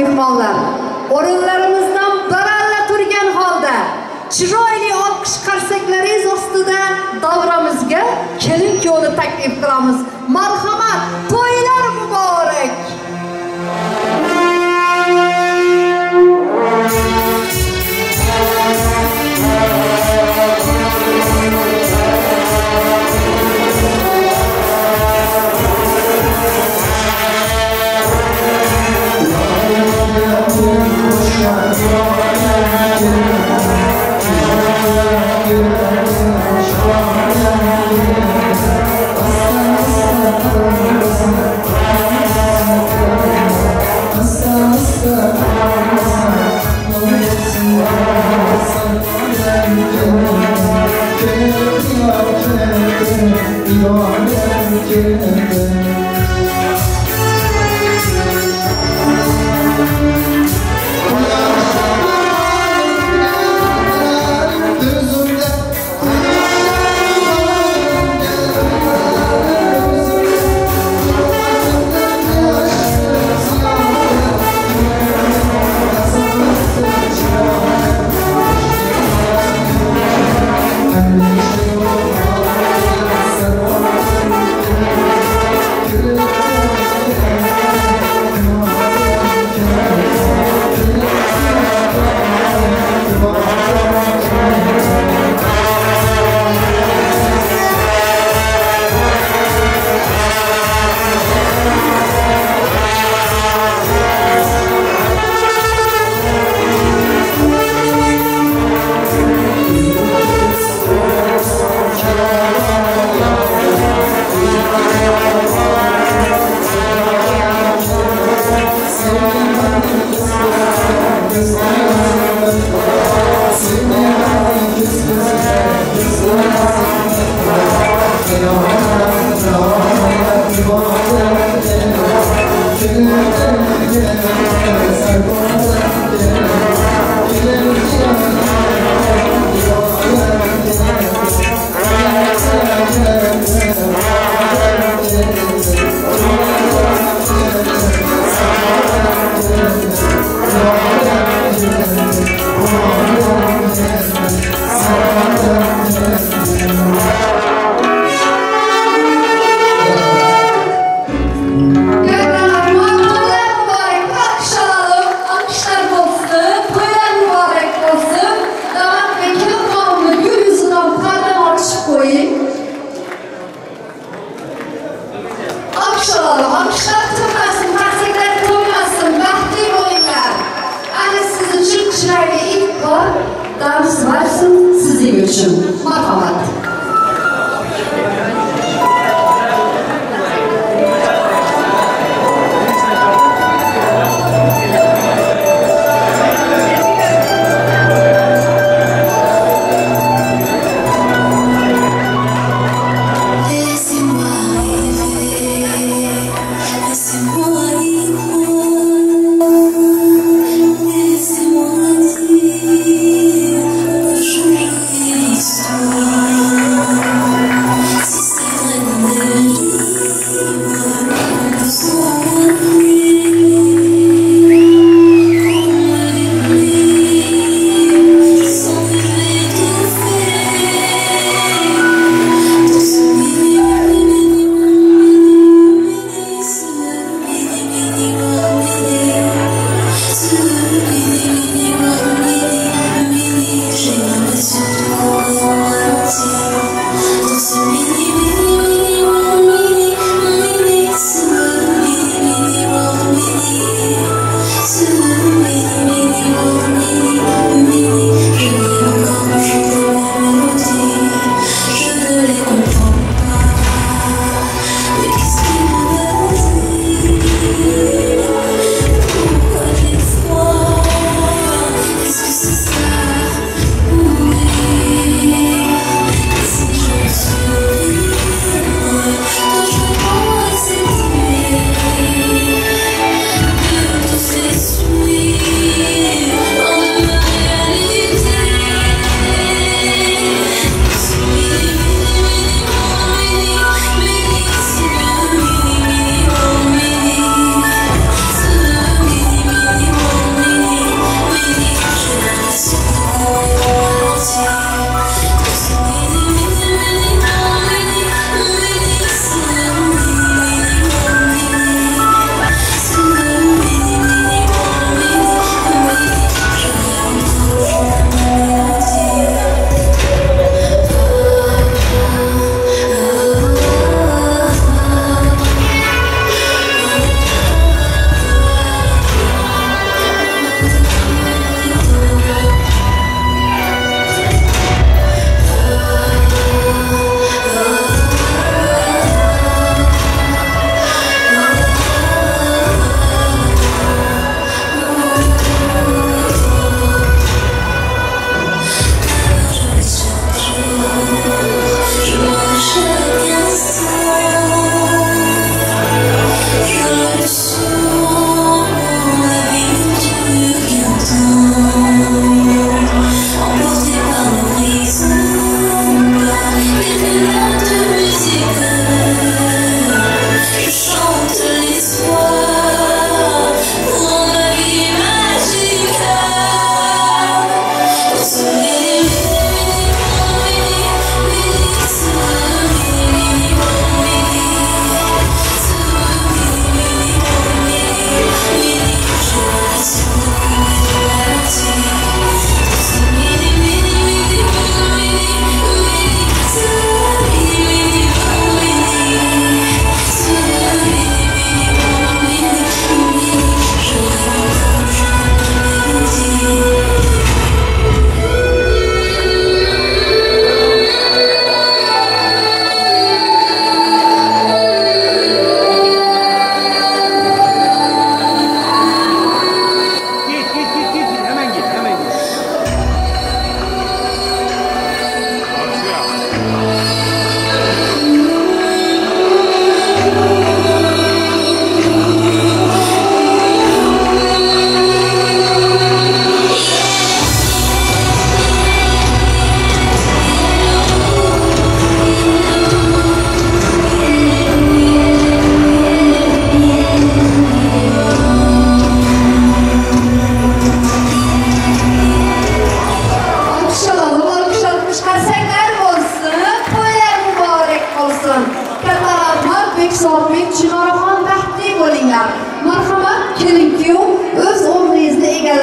Mehmonlar, o'rinlarimizdan baralla turgan holda chiroyli olqish qarsaklaringiz ostida davramizga kelin kuyovni taklif qilamiz. Marhamat, to'ylar muborak.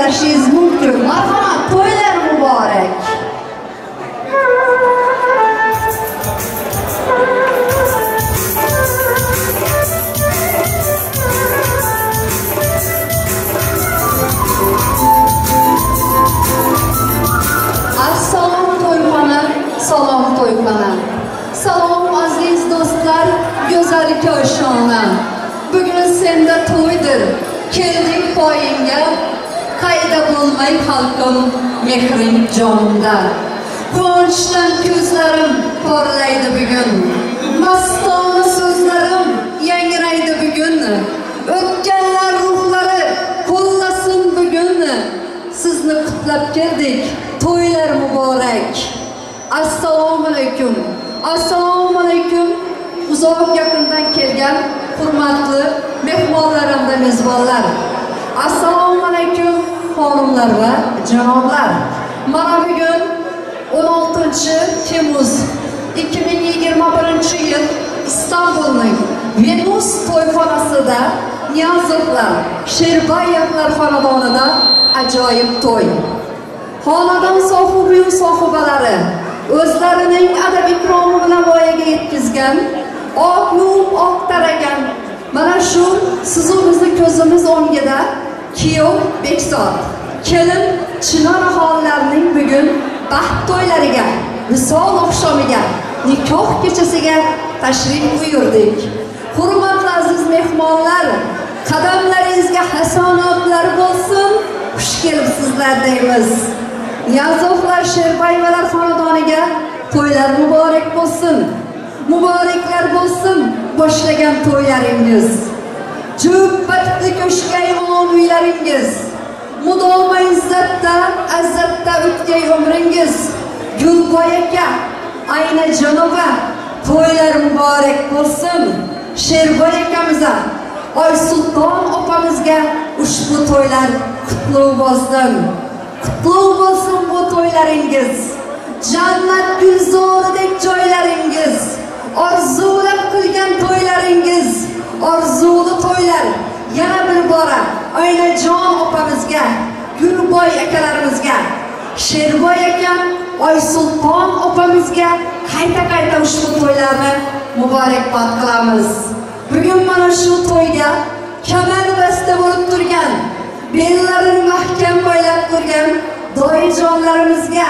egallashingiz mumkin. Marhamat, to'ylar muborak. Assalom to'yxona, salom to'yxona. Salom aziz do'stlar, go'zal koshona. Bugun senda to'ydir, keldik poyingga. Qayda bo'lmay xalqim, mehring jonimda. Quvonchdan ko'zlarim porlaydi bugun. Mastona so'zlarim yangraydi bugun. O'tganlar ruhlari qo'llasin bugun. Sizni qutlab keldik, to'ylar muborak. Assalomu alaykum. Assalomu alaykum. Uzoq yaqindan kelgan hurmatli mehmonlar hamda mezbonlar. Assalomu alaykum xonimlar va janoblar. Mana bugun 16 Temmuz 2021 yil Istanbulning Venus to'yxonasida Niyozovlar, Sherbayevlar xonadonida ajoyib to'y. Xonadon sohibi sohibalari o'zlarining adab ikromi bilan voyaga yetkazgan, oq yuvib oq taragan mana shu sizu bizni ko'zimiz o'ngida kuyov Bekzod, kelin Chinor xonlarning bugun baxt to'ylariga, visol oqshomiga, nikoh kechasiga tashrif buyurdik. Hurmatli aziz mehmonlar, qadamlaringizga hasanotlar bo'lsin, xush kelibsizlar deymiz. Niyozovlar, Sherbayevlar xonadoniga to'ylar muborak bo'lsin. Muboraklar bo'lsin boshlagan to'ylaringiz. Jubba tipli ko'shkay uylaringiz. Mudoma izzatda, azzatda o'tgay umringiz. Gulboy aka, Ayna Jonova, to'ylar muborak bo'lsin. Sherboy akamizga, Oysulton opamizga ushbu to'ylar qutlug' bo'lsin. Qutlug' bo'lsin bu to'ylaringiz. Jannat gulzoridek joylaringiz. Orzulab qilgan to'ylaringiz, orzuli to'ylar yana bir bora Oynajon opamizga, Gulboy akalarimizga, Sherboy akam, Oysulton opamizga qayta-qayta ushbu to'ylarni muborakbod qilamiz. Bugun mana shu to'yga kamar basta bo'lib turgan, bellarini mahkam boylab turgan doyijonlarimizga,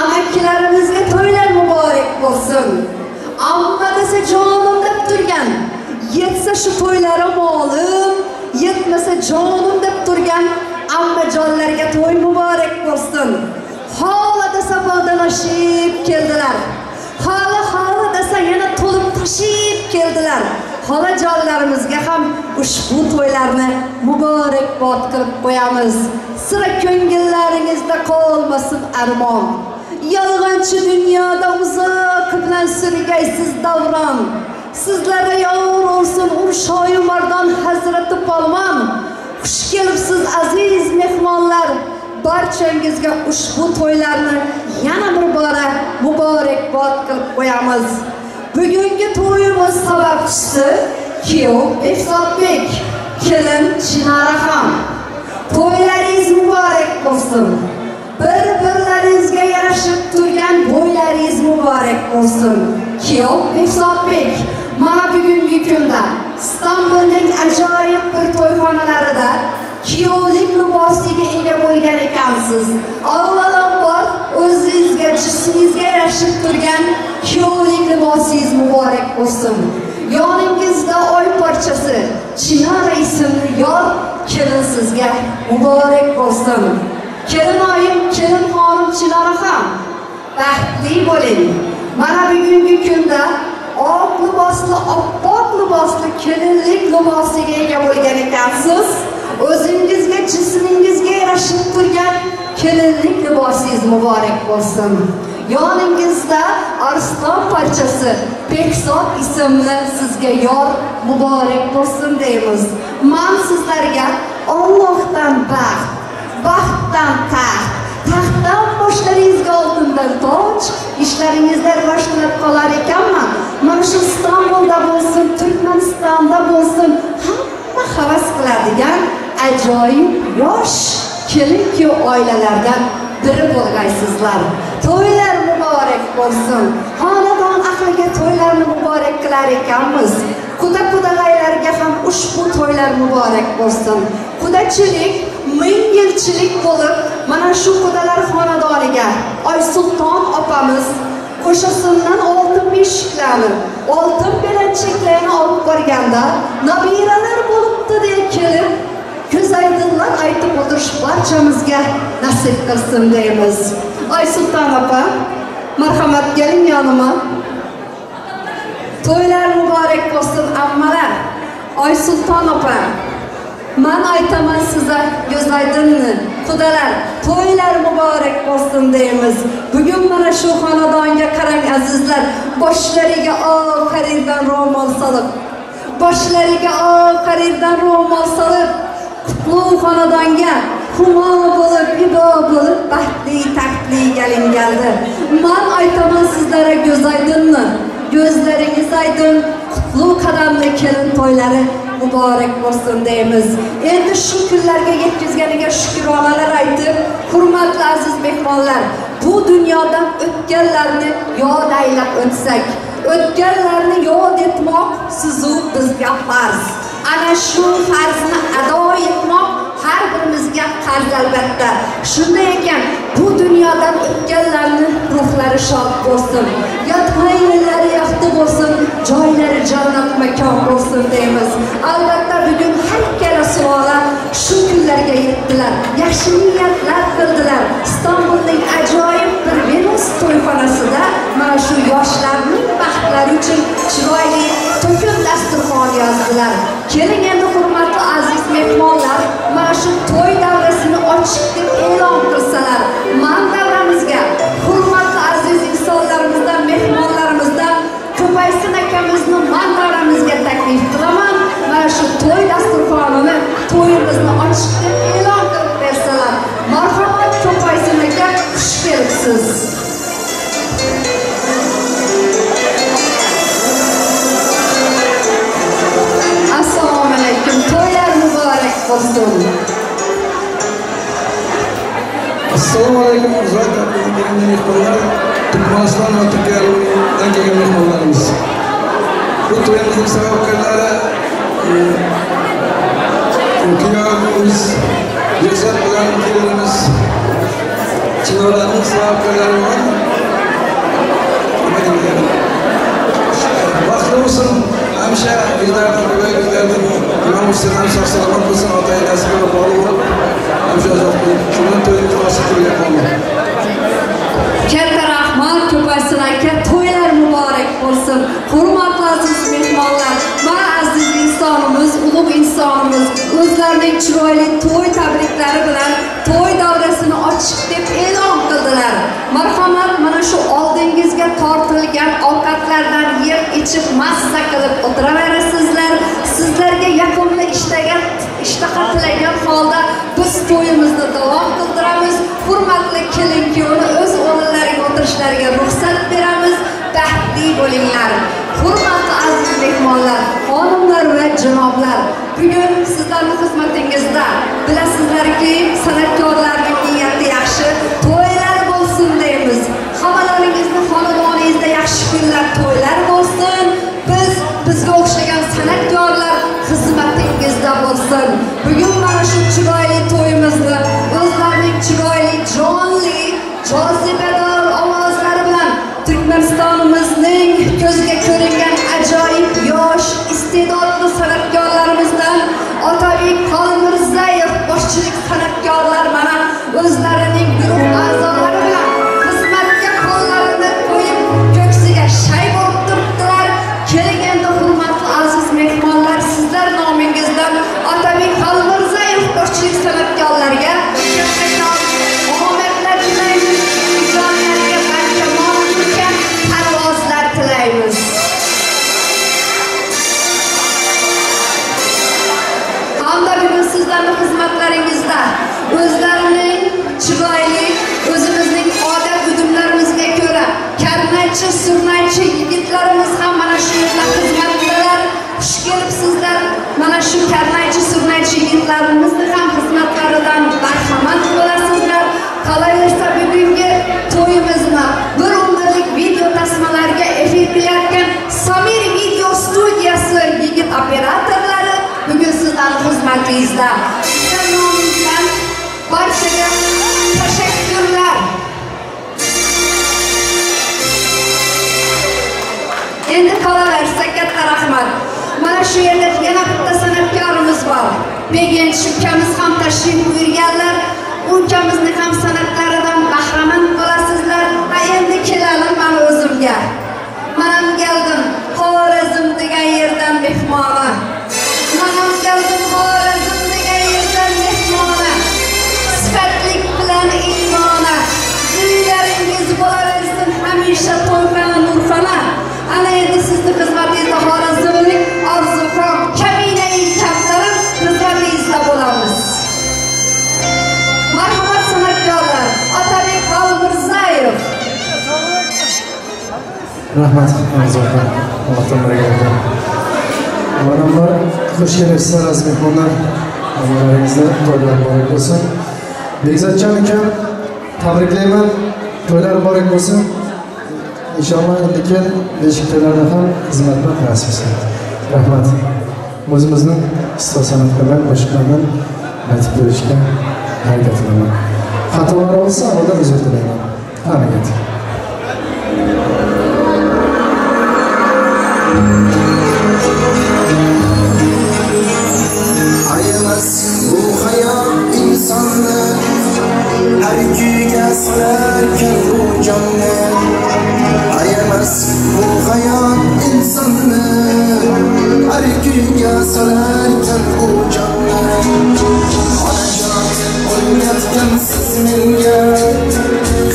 amakilarimizga to'ylar muborak bo'lsin. Amma desa jonim deb turgan, yetsa shu to'ylari molim, yetmasa jonim deb turgan ammajonlarga to'y muborak bo'lsin. Xola desa podalashib keldilar. Xola xola desa yana to'lib toshib keldilar. Xolajonlarimizga ham ushbu to'ylarni muborakbod qilib qo'yamiz. Sira ko'ngillaringizda qolmasin armon. Yolg'onchi dunyoda uzoq bilan surgaysiz davron. Sizlarga yor olsun Urshoyu Mardon Hazrati Polvon. Xush kelibsiz aziz mehmonlar. Barchangizga ushbu to'ylarni yana bir bora muborakbod qilib qo'yamiz. Bugungi to'yimiz sababchisi kuyov Behzodbek, kelin Chinaraxon. To'ylaringiz muborak bo'lsin. Bir-birlaringizga yarashib turgan bo'ylaringiz muborak bo'lsin. Kuyov Behzodbek, mana bugungi kunda Istanbulning ajoyib bir to'yxonalarida kuyovlik libosiga ega bo'lgan ekansiz. Avvalambor o'zingizga, jismingizga yarashib turgan kuyovlik libosingiz muborak bo'lsin. Yoningizda oy parchasi Chinara ismli yor kelin sizga muborak bo'lsin. Kelin oyim, kelin xonim Chinaraxon, baxtli bo'ling. Mana bugungi kunda oq libosli, oppoq libosli kelinlik libosiga ega bo'lgan ekansiz. O'zingizga, jismingizga yarashib turgan kelinlik libosingiz muborak bo'lsin. Yoningizda arslon parchasi Bekzod ismli sizga yor muborak bo'lsin deymiz. Men sizlarga Allohdan baxt, baxtdan taxt, taxtdan boshlaringizga oltindan toj, ishlaringizda rivojlanib qolar ekanman. Mana shu Istanbulda bo'lsin, Turkmanistonda bo'lsin, hamma havas qiladigan ajoyib yosh kelin-kuyov oilalardan biri bo'lgaysizlar. To'ylar muborak bo'lsin. Xonadon ahliga to'ylarni muborak qilar ekanmiz. Quda-qudag'aylarga ham ushbu to'ylar muborak bo'lsin. Qudachilik ming yilchilik bo'lib, mana shu qudalar xonadoniga Oysulton opamiz qo'shasindan oltin beshiklarni, oltin belanchaklarni olib borganda nabiralar bo'libdi deya kelib, ko'z oydinlar aytib o'tirish barchamizga nasib qilsin deymiz. Oysulton opa, marhamat, keling yonima. To'ylar muborak bo'lsin ammalar. Oysulton opa, man aytaman size göz aydınlı qudalar, to'ylar muborak bo'lsin deymiz. Bugun mana shu xonadonga qarang azizlar, boshlariga oq harirdan ro'mol solib, boshlariga oq harirdan ro'mol solib, qutlu xonadonga humo bo'lib, ibo bo'lib, baxtli taxtli kelin keldi. Man aytaman sizlarga göz aydınlı, gözleriniz aydın, qutlu qadamli kelin to'ylari muborak bo'lsin deymiz. Endi shu kunlarga yetkazganiga shukronalar aytib, hurmatli aziz mehmonlar, bu dunyodan o'tganlarni yod aylab o'tsak, o'tganlarni yod etmoq sizu bizga farz. Ana shu farzni ado etmoq har birimizga qarz albatta. Shunday ekan, bu dunyodan o'tganlarni ruhlari shod bo'lsin, yotgan yerlari yaxshi bo'lsin, joylari jannat makon bo'lsin deymiz. Albatta bugun har ikkala sulola shu kunlarga yetdilar, yaxshi niyatlar qildilar. Istanbulning ajoyib bir Venus to'yxonasida mana shu yoshlarning baxtlari uchun chiroyli to'kin dasturxon yozdilar. Keling endi hurmatli aziz mehmonlar, mana shu to'y davrasini ochiq deb e'lon qilsalar, man davramizga hurmatli aziz insonlarimizdan, mehmonlarimizdan Ko'paysin akamizni man davramizga taklif qilaman. Mana shu to'y dasturxonini, to'yimizni ochiq deb e'lon qilib bersalar. Marhamat Ko'paysin aka, xush kelibsiz. Assalomu alaykum. To'ylar muborak bo'lsin. Assalomu alaykum uzak kelgan mehmonlar, Turkmaniston va Turkiyadan kelgan mehmonlarimiz. Bu to'yimizning sababkorlari kuyovimiz Bekzod bilan kelinimiz Chinoraning sababkorlari bor. Baxtli bo'lsin, hamisha bizlardan bizlardan imom Husayn sog' salomat bo'lsin, ota-onasiga vafoli bo'lib, hamisha uzoq qilib, shundan to'yimiz ochiq turgan bo'ldi. Katta rahmat Ko'paysin aka, to'ylar muborak bo'lsin. Hurmatli aziz mehmonlar, mana aziz insonimiz, ulug' insonimiz o'zlarining chiroyli to'y tabriklari bilan to'y davrasini ochiq deb e'lon qildilar. Marhamat, mana shu oldingizga tortilgan ovqatlardan yeb ichib mazza qilib o'tiraverasizlar. Sizlarga yoqimli ishtaha tilagan holda biz to'yimizni davom qildiramiz. Hurmatli kelin-kuyovni o'z o'rinlariga o'tirishlariga ruxsat beramiz. Baxtli bo'linglar. Hurmatli aziz mehmonlar, xonimlar va janoblar, bugun sizlarning xizmatingizda bilasizlarki, san'atkorlarning niyati yaxshi, to'ylar bo'lsin deymiz. Hammalaringizni xonadoningizda yaxshi kunlar, to'ylar bo'lsin. Biz bizga o'xshagan san'atkorlar xizmatingizda bo'lsin. Bugun mana shu chiroyli to'yimizni o'zlarining chiroyli, jonli, jozibador ovozlari bilan Turkmanistonimizning ko'zga ko'ringan ajoyib yosh iste'dodli san'atkorlarimizdan Otabek Xolmirza Ergashev ukamiz ham tashrif buyurganlar. U ukamizni ham san'atlaridan bahramand bo'lasizlar. Ha, endi kelalim mana o'zimga. Manam keldim Xorazm degan yerdan mehmona. Manam keldim Xorazm degan yerdan mehmona. Sifatlik bilan iymona. Uylaringiz bo'laversin hamisha to'yxona nurxona. Ana endi sizni xizmatingizda Xorazmlik Orzuxon kaminai kamtarim xizmatingizda bo'lamiz. Marhamat san'atkorlar, Otabek Xolmirzayev. Rahmat Orzuxon, Allohdan baraka. Avvalambor xush kelibsizlar aziz mehmonlar. Hammalaringizga to'ylar muborak bo'lsin. Bekzodjon ukam, tabriklayman. To'ylar muborak bo'lsin. Inshaalloh endiki beshik to'ylarda ham xizmatlar nasib etsin. Rahmat. O'zimizni ustoz san'atkorlar qo'shiqlardan aytib berishga harakat qilaman. Xatolar bo'lsa, avvaldan uzr tilayman. Harakat. Ayamaz bu hayot insonni, har kuyga solarkan bu jonni. Ayamaz bu hayot insonni, har kuyga solarkan bu jonni. Onajon o'rgatgansiz menga,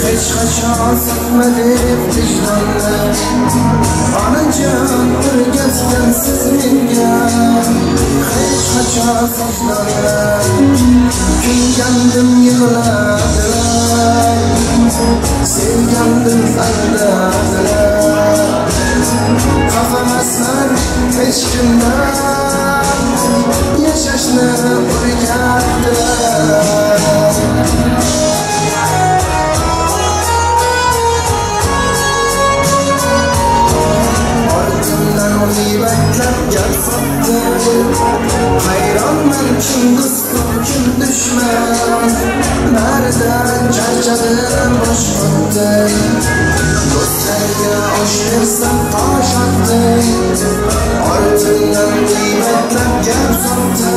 hech qachon sotma deb vijdonni. Onajon o'rgatgansiz menga, hech qachon sotmadi. Kulgandim yig'ladilar, sevgandim aldadilar. Xafa emasman hech kimdan, yashashni o'rgatdilar. Ortimdan g'iybatlab gap sotdi, hayronman kim do'stu kim dushman. Baridan charchadim bosh qotdi, do'stlarga osh bersam tosh otdi. Ortimdan g'iybatlab gap sotdi,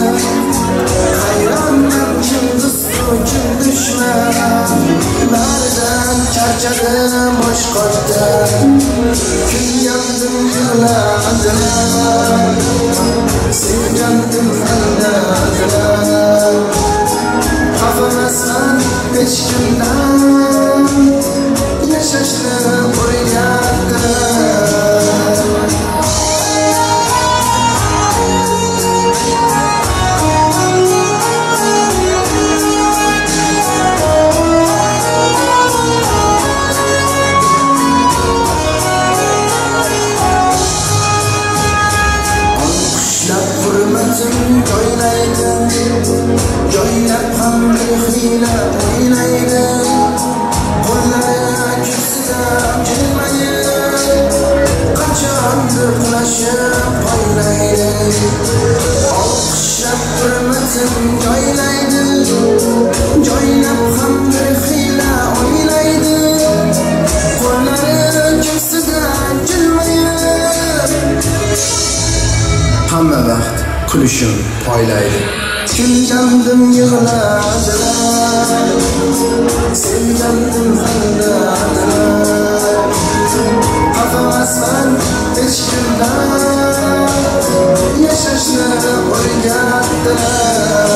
hayronman kim do'stu kim dushman. Baridan charchadim bosh qotdi, kulgandim yig'ladilar, sevgandim aldadilar. Xafa emasman hech kimdan, yashashni o'rgatdilar. Olqishlab hurmatim joylaydi, joylab ham bir xiyla o'ylaydi. Qo'llari ko'ksida jilmayib, qachondir qulashib poylaydi. Olqishlab hurmatim joylaydi, joylab ham bir xiyla o'ylaydi. Qo'llari ko'ksida jilmayib, hamma vaqt kulishim poylaydi. Kulgandim yig'ladilar, sevgandim aldadilar. Xafa emasman hech kimdan, yashashni o'rgatdilar.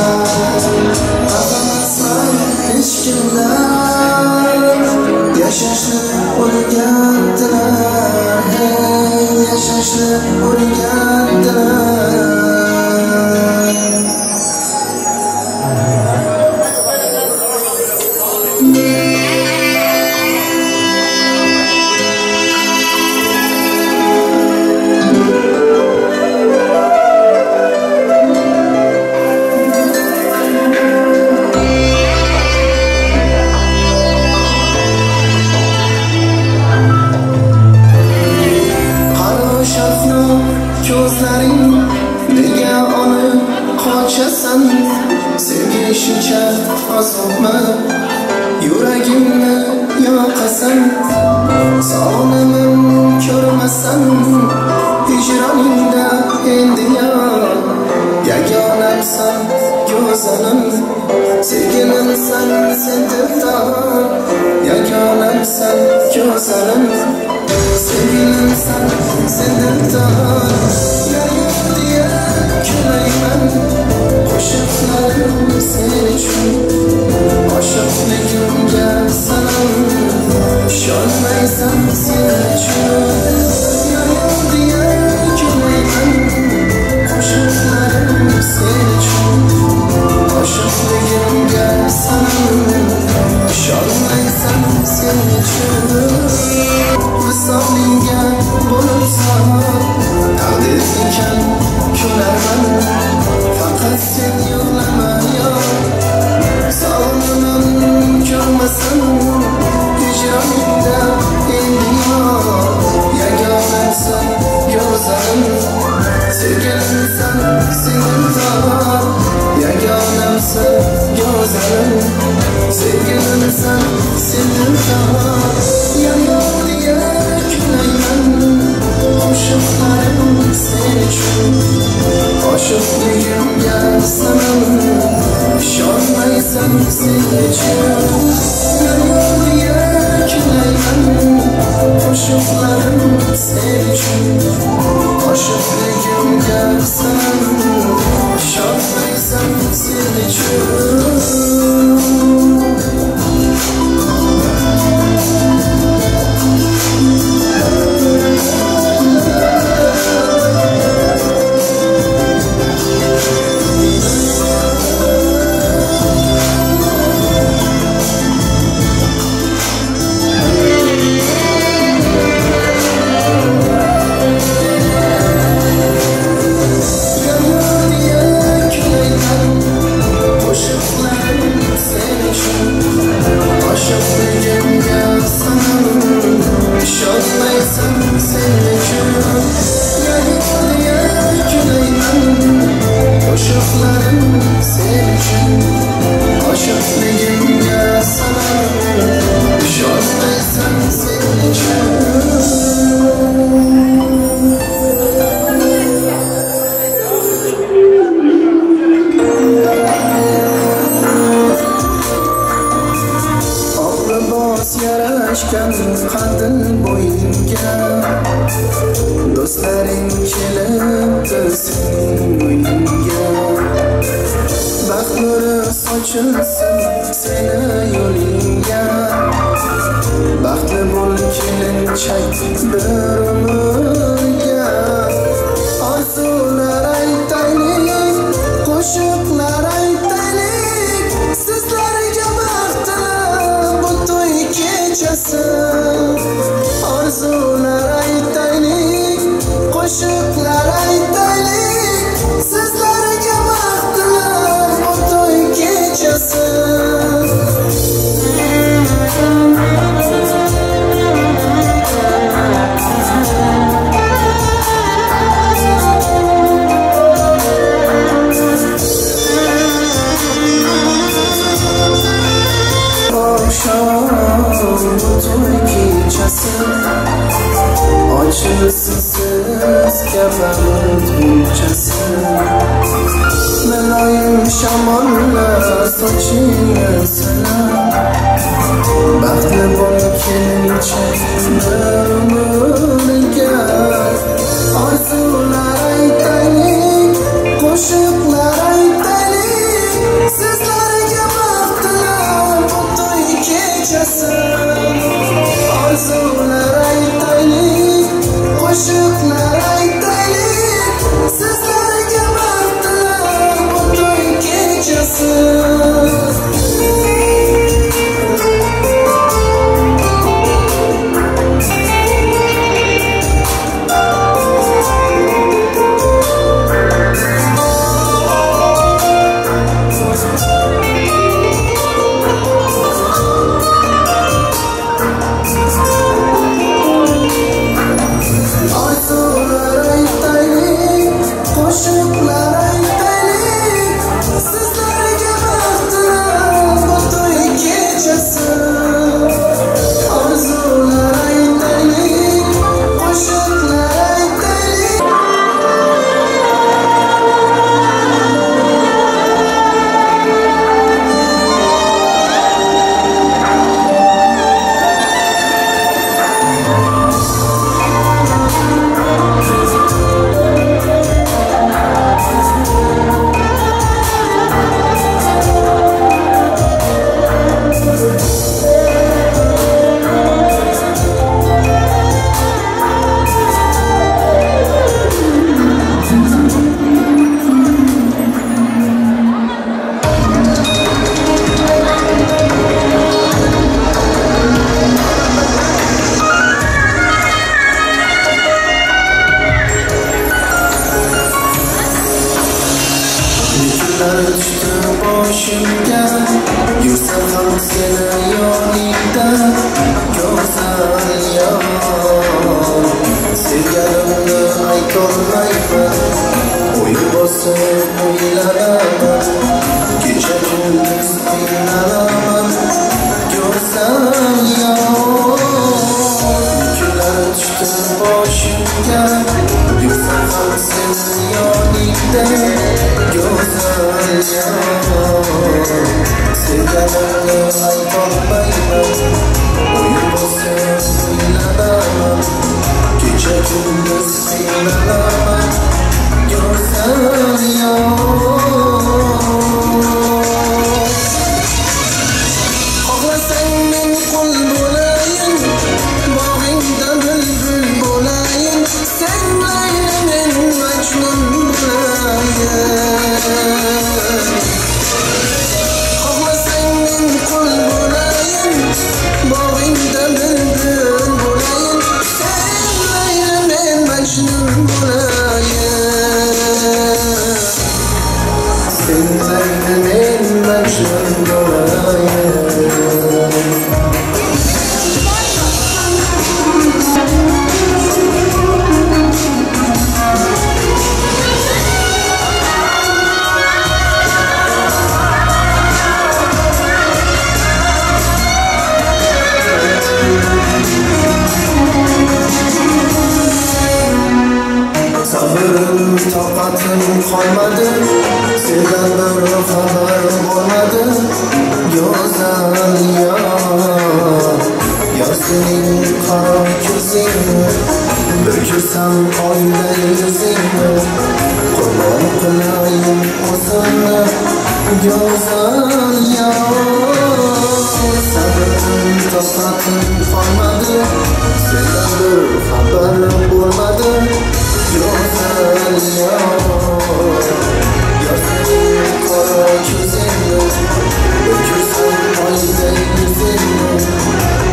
Xafa emasman hech kimdan, yashashni o'rgatdilar. Hey, yashashni o'rgatdilar. Ko'zlaring nega olib qochasan? Sevgi shuncha azobmi, yuragimni yoqasan. Sog'inimim ko'rmasam, hijroningda endi yor, yagonamsan go'zal. Go'zalim, sevgilimsan sen dildor, yagonamsan go'zalim, sevgilimsan sen dildor. Yor deya kulayman, qo'shiqlarim sen uchun, oshiqligimga sanam, ishonmaysan sen uchun. Yor deya kulayman, qo'shiqlarim sen uchun, oshiqligimga sanam, ishonmaysan sen uchun. Visolingga bo'lsa taqdir ekan ko'rarman, faqat sen yig'lama yor, sog'inimim ko'rmasin hijroningda endi yor. Yagonamsan go'zalim, sevgilimsan sen dildor, yagonamsan go'zalim, sevgilimsan sen dildor. Yor deya kulayman, qo'shiqlarim sen uchun, oshiqligimga sanam, ishonmaysan sen uchun. Yor deya kulayman, qo'shiqlarim sen uchun, oshiqligimga sanam, ishonmaysan sen uchun. Oshiqligimga sanam, ishonmaysan sen uchun. Yor deya kulayman, qo'shiqlarim sen uchun, oshiqligimga sanam, ishonmaysan sen uchun. Yarashgan qandil bo'yingga, do'stlaring kelibdi sening uyingga. Baxt nuri sochilsin seni yo'lingga, baxtli bo'l kelinchak bir umrga. Orzular aytaylik, qo'shiqlar aytaylik, sizlarga baxt tilab bu to'y kechasi. Orzular aytaylik, qo'shiqlar aytaylik, sizlarga baxt tilab bu to'y kechasi. Bu to'y kechasi ochilsin siz kabi gulchasi, muloyim shamollar sochingni silab, baxtli bo'l kelinchak bir umrga. Orzular aytaylik, qo'shiqlar aytaylik, sizlarga baxt tilab bu to'y kechasi. Orzular aytaylik, qo'shiqlar aytaylik, sizlarga baxt tilab bu to'y kechasi. Yursam ham seni yoningda go'zal yor. Sevganimni aytolmayman, o'y bosib o'ylanaman, kecha kunduz qiynalaman go'zal yor. Kunlar tushdi boshimga, yursam ham seni yoningda go'zal yor. Sevganimni aytolmayman, o'y bosib o'ylanaman, kecha kunduz qiynalaman go'zal yor. Xohlasang men qul bo'layin, bog'ingda bulbul bo'layin, sen Layli men Majnun bo'layin. Xohlasang men qul bo'layin, bog'ingda bulbul bo'layin, sen Layli men Majnun bo'layin. Sen Layli men Majnun bo'layin. Sabrım, toqatim qolmadi, sendan bir xabar bo'lmadi go'zal yor. Yor sening qora ko'zingni, bir ko'rsam oyday yuzingni, qurbon qilayin o'zimni go'zal yor. Sabrım, toqatim qolmadi, sendan bir xabar bo'lmadi go'zal yor. Yor sening qora ko'zingni, bir ko'rsam oyday yuzingni,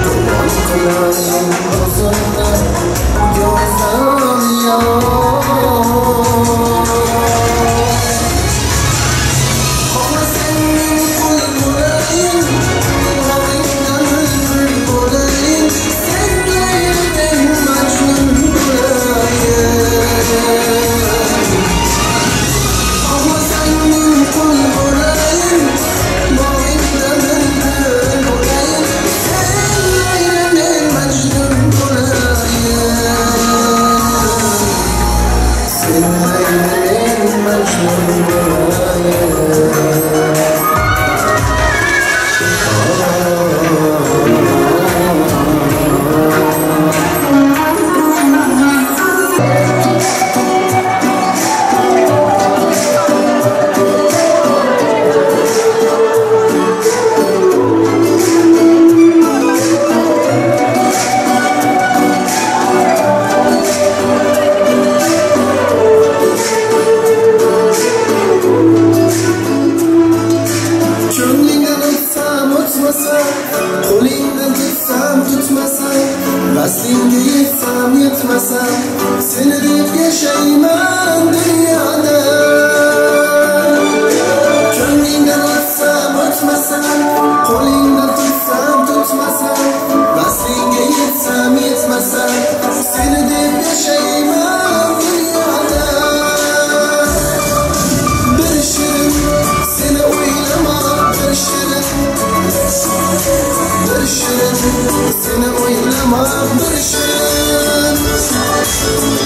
qurbon qilayin o'zimni go'zal yor. Xohlasang men qul bo'layin, bog'ingda bulbul bo'layin, sen Layli men Majnun bo'layin. Xohlasang men qul bo'layin, bog'ingda bulbul bo'layin, sen Layli men Majnun bo'layin. Sen Layli men Majnun bo'layin. Ko'nglingdan o'tsam o'tmasa, qo'lingdan tutsam tutmasa, vaslingga yetsam yetmasam, seni deb yashayman dunyoda. Ko'nglingdan o'tsam o'tmasa, qo'lingdan tutsam tutmasa, vaslingga yetsam yetmasam, seni deb yashayman dunyoda. Bir shirin seni o'ylama, bir shirin, bir shirin seni o'ylama, bir shirin,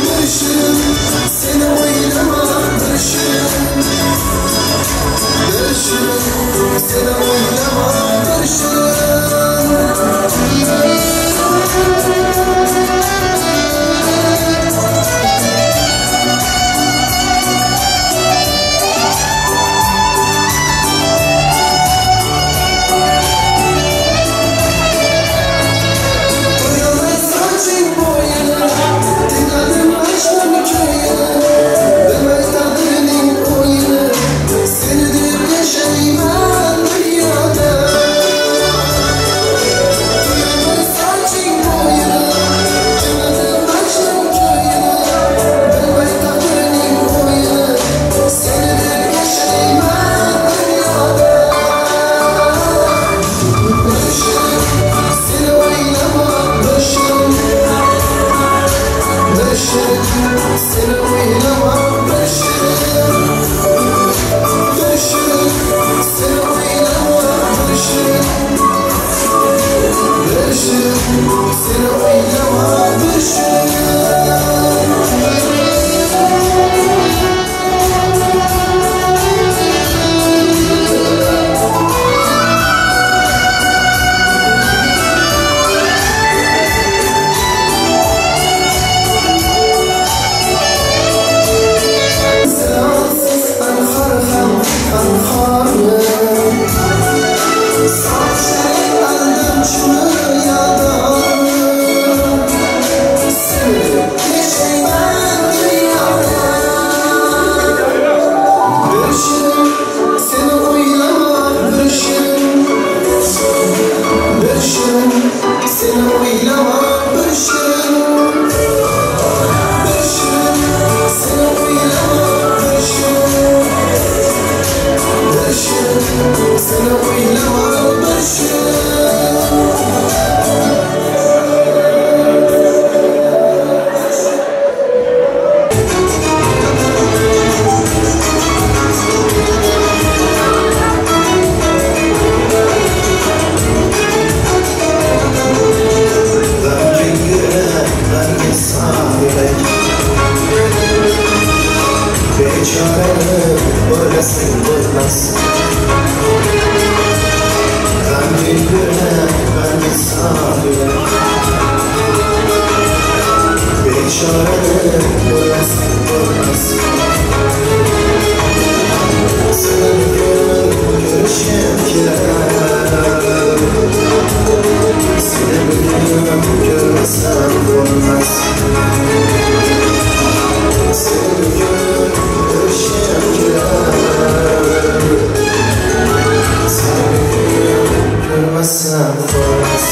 bir shirin seni o'ylama, bir shirin, bir shirin seni o'ylama, bir shirin. Seni deb yashayman dunyoda. Chorani bo'lmas, bo'lmas. Seni bugun ko'rishim kelar. Seni bugun ko'rmasam bo'lmas. Seni bugun ko'rishim kelar. Seni bugun ko'rmasam bo'lmas.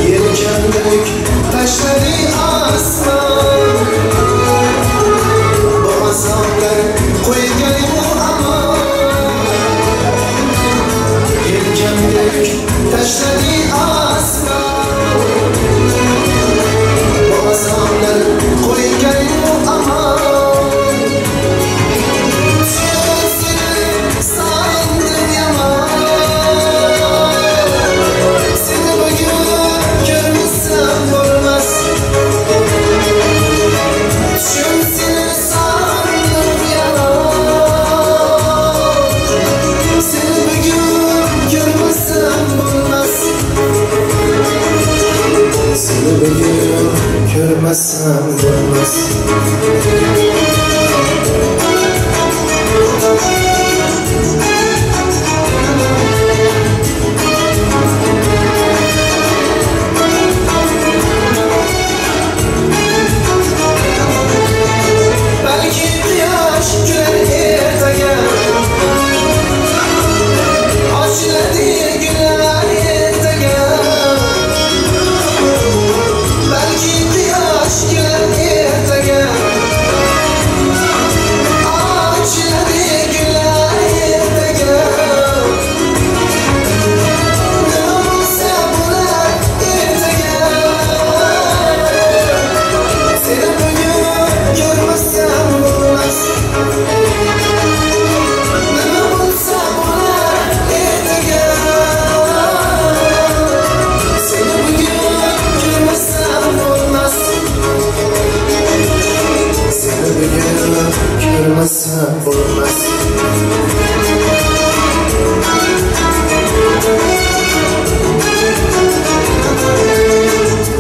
Yelkendek taşları aslan, bu azaplar qo'ygan bu aman. Yelkendek taşları aslan, bu azaplar qo'ygan bu aman. Seni sandım yaman, seni bugün görmesem olmaz. Tüm seni sandım yalan, seni bugün görmesem olmaz. Seni bugün görmesem olmaz. Belki quyosh kular ertaga, ochiladi gullar ertaga. Balki quyosh kular ertaga, ochiladi gullar ertaga. Nima bo'lsa bo'lar ertaga. Seni bugun ko'rmasam bo'lmas. Nima bo'lsa bo'lar ertaga. Seni bugun ko'rmasam bo'lmas. Seni bugun ko'rmasam bo'lmas.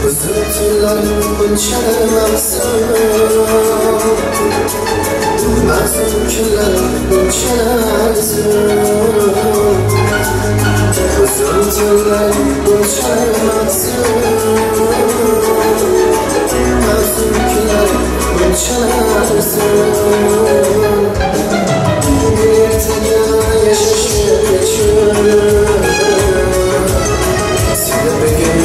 Uzun tunlar bunchalar mavsum, mazlum kunlar bunchalar zum. Uzun tunlar bunchalar mavsum, mazlum kunlar bunchalar zum. Ertaga yashashim uchun seni bugun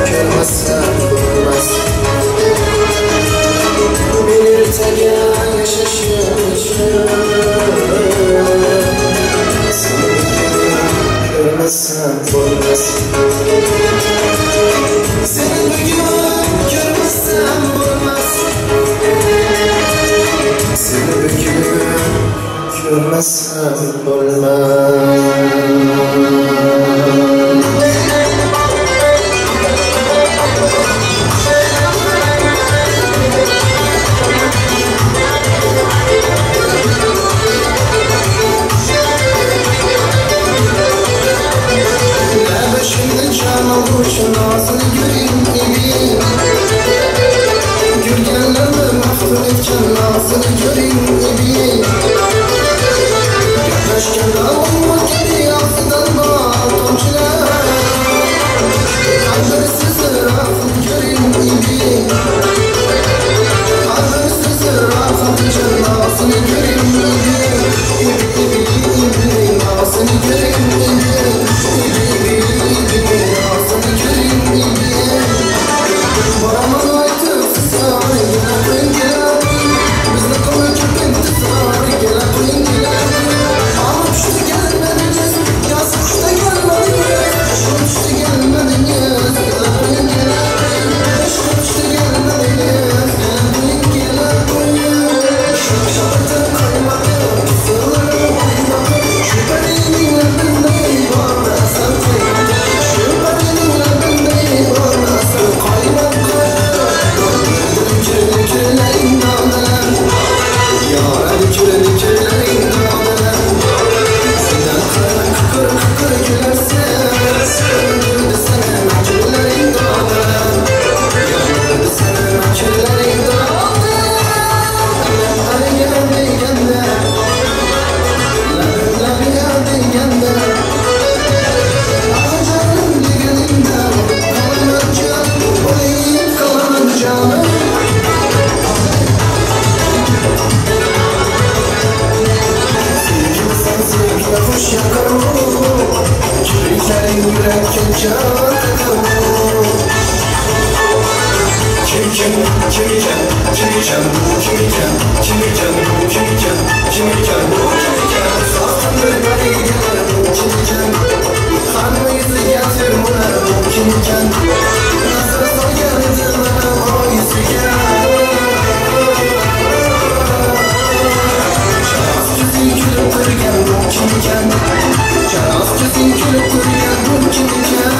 ko'rmasam bo'lmas. Men ertaga yashashim uchun seni bugun ko'rmasam bo'lmas. Seni bugun ko'rmasam bo'lmas. Seni bugun ko'rmasam bo'lmas. Nazını göreyim evi, Gürgenlerimi maftun etken nazını göreyim evi. ekan bu, kim ekan, kim ekan bu, kim ekan, kim ekan bu, kim ekan? Uzoqdan bilmaydilar bu kim ekan, hamma yuziga termular bu kim ekan? Nazar solgan edim mana o yuziga. Chanos ko'zing kulib turgan bu kim ekan? Chanos ko'zing kulib turgan bu kim ekan?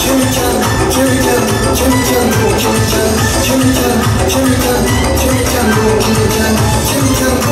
Kim ekan, kim ekan, kim ekan bu, kim ekan? Kim ekan, kim ekan, kim ekan bu, kim ekan? Kim ekan bu?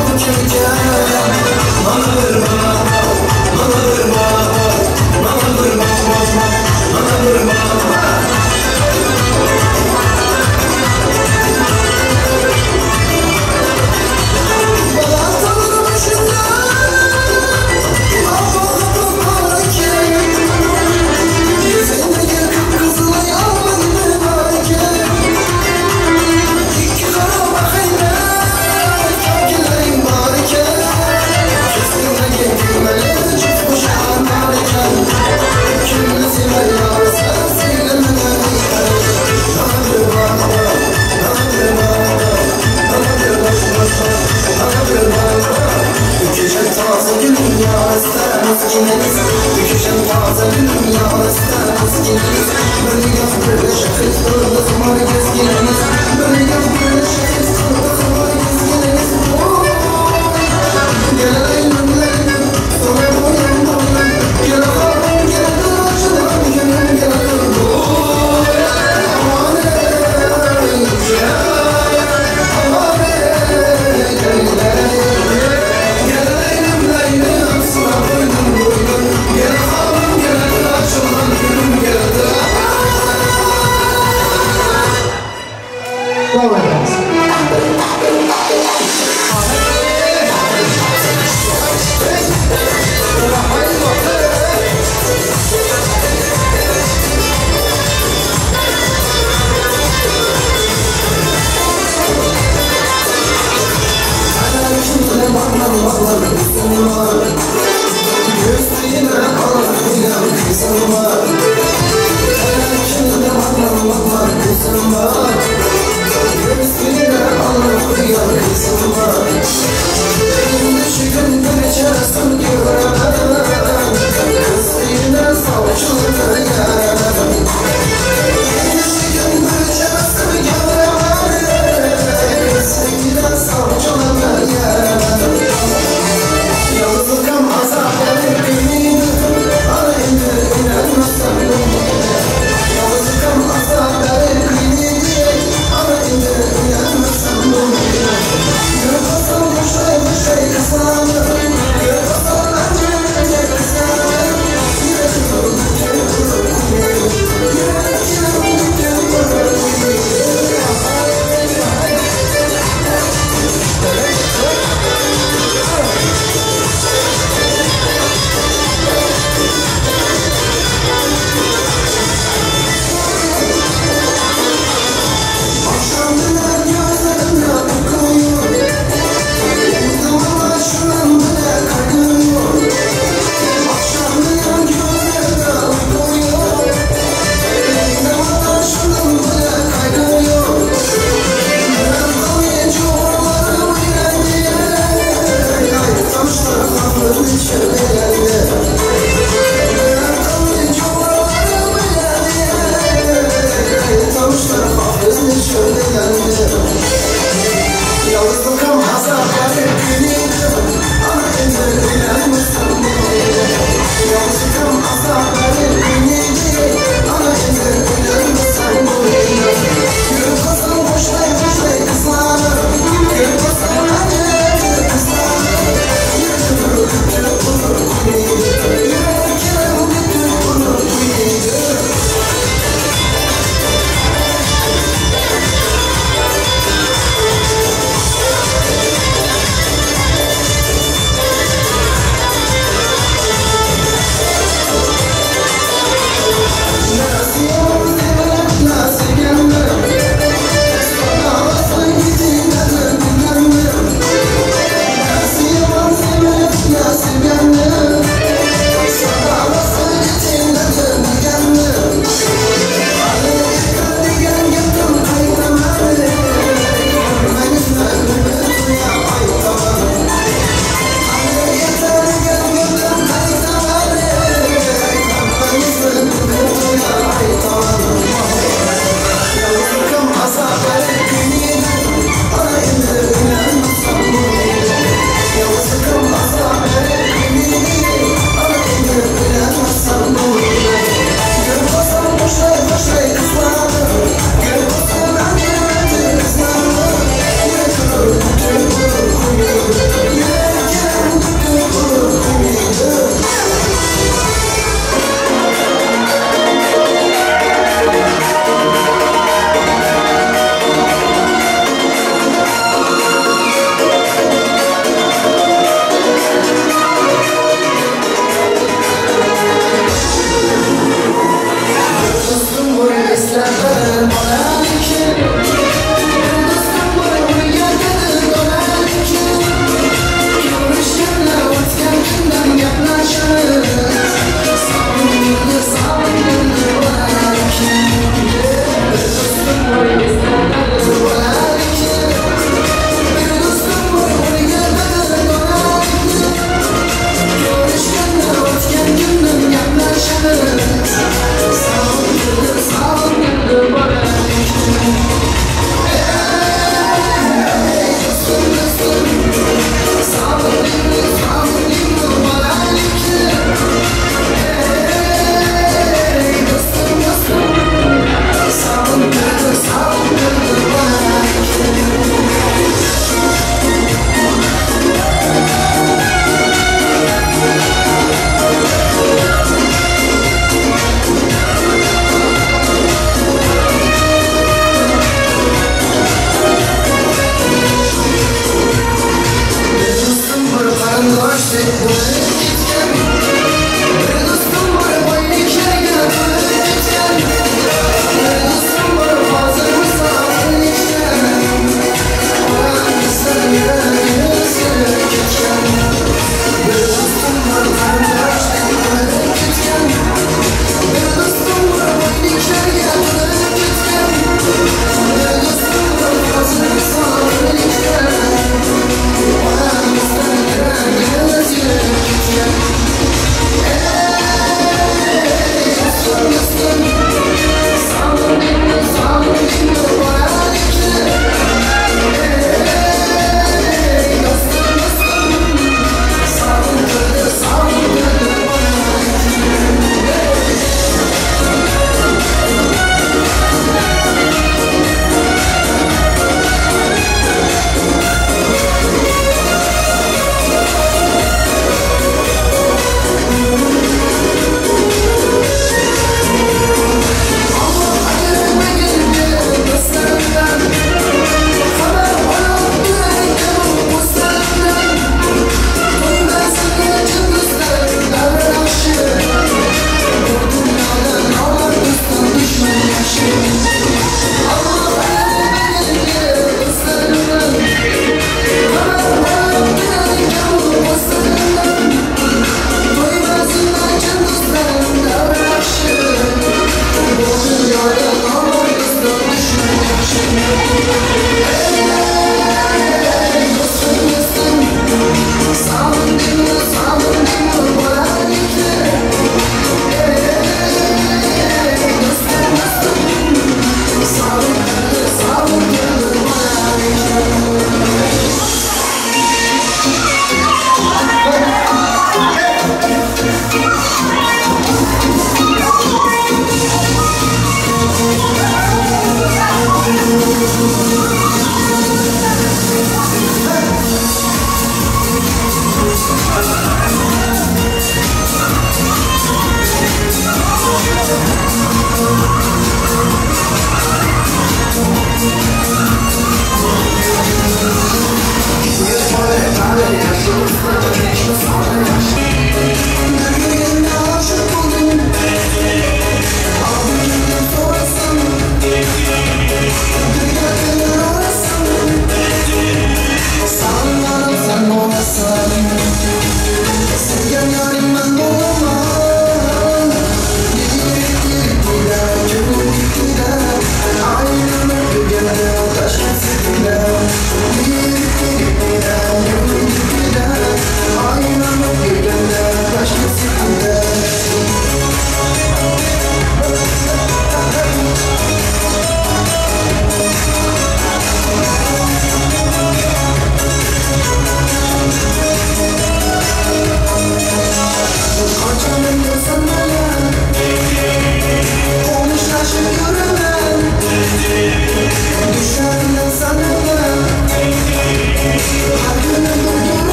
Onamizdan yuragi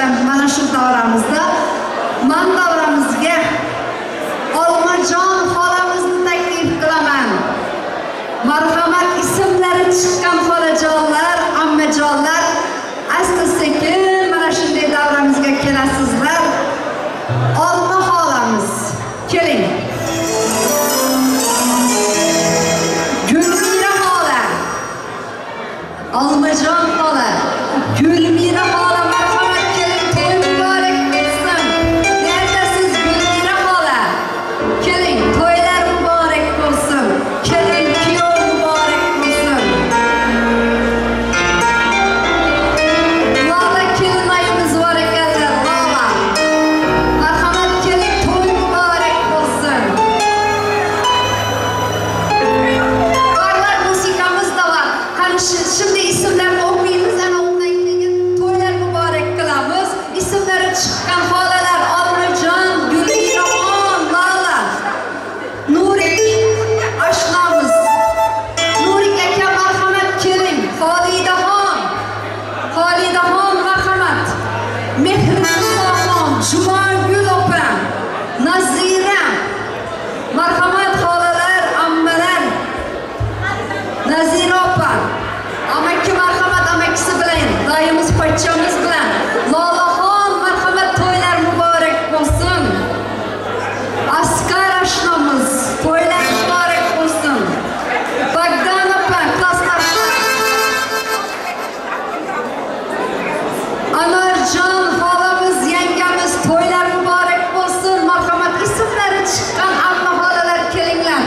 bilan mana shu davramizda man davramizga Olmajon xolamizni taklif qilaman. Marhamat, ismlari chiqqan xolajonlar, ammajonlar, asta-sekin mana shunday davramizga kelasizlar. Olma xolamiz, keling. Gulmira xola, Olmajon xola, Gulmira xola, marhamat, keling, to'y muborak bo'lsin. Neredasiz Gulmira xola? Keling, to'ylar muborak bo'lsin. Keling, kuyov muborak bo'lsin. Lola kelinayimiz bor ekanlar, Lola. Marhamat, keling, to'y muborak bo'lsin. Barlar musiqamiz da var. Hani şimdi isimlarni o'qiymiz, ana undan keyin to'ylar muborak qilamiz. Ismlari chiqqan xolalar Olmajon, Gulmiraxon, Lola, Nurik oshnamiz. Nurik aka, marhamat, keling. Xolidaxon, Xolidaxon, marhamat. Mehrisoxon, Jumagul opa, Nazira, marhamat xolalar, ammalar. Nazira opa, amaki marhamat, amakisi bilan, dayimiz, pochchamiz bilan. Lolaxon, marhamat, to'ylar muborak bo'lsin. Askar oshnamiz, to'ylar muborak bo'lsin. Bogdan opa, klasslar. Anarjon xolamiz, yangamiz, to'ylar muborak bo'lsin. Marhamat, ismlari chiqqan amma xolalar, kelinglar.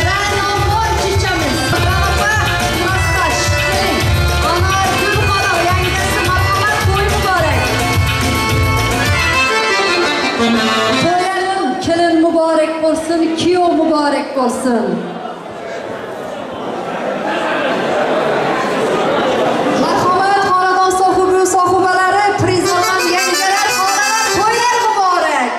Ra'noxon chichamiz. Opa, klassdosh, keling. Anargul xola, yangasi, marhamat, to'y muborak. To'ylarim kelin muborak bo'lsin, kuyov muborak bo'lsin. Marhamat, xonadon sohibi, sohibalari, priz olgan yangalar, xolalar, to'ylar muborak.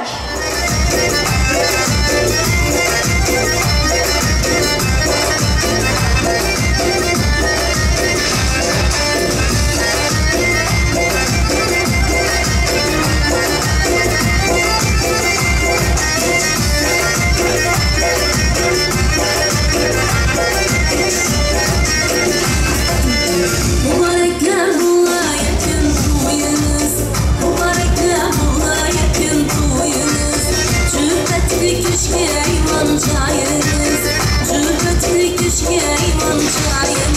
Mübarekler bulayakın toyunuz, mübarekler bulayakın toyunuz. Cübbetli köşke eyvan çayınız, cübbetli köşke eyvan çayınız.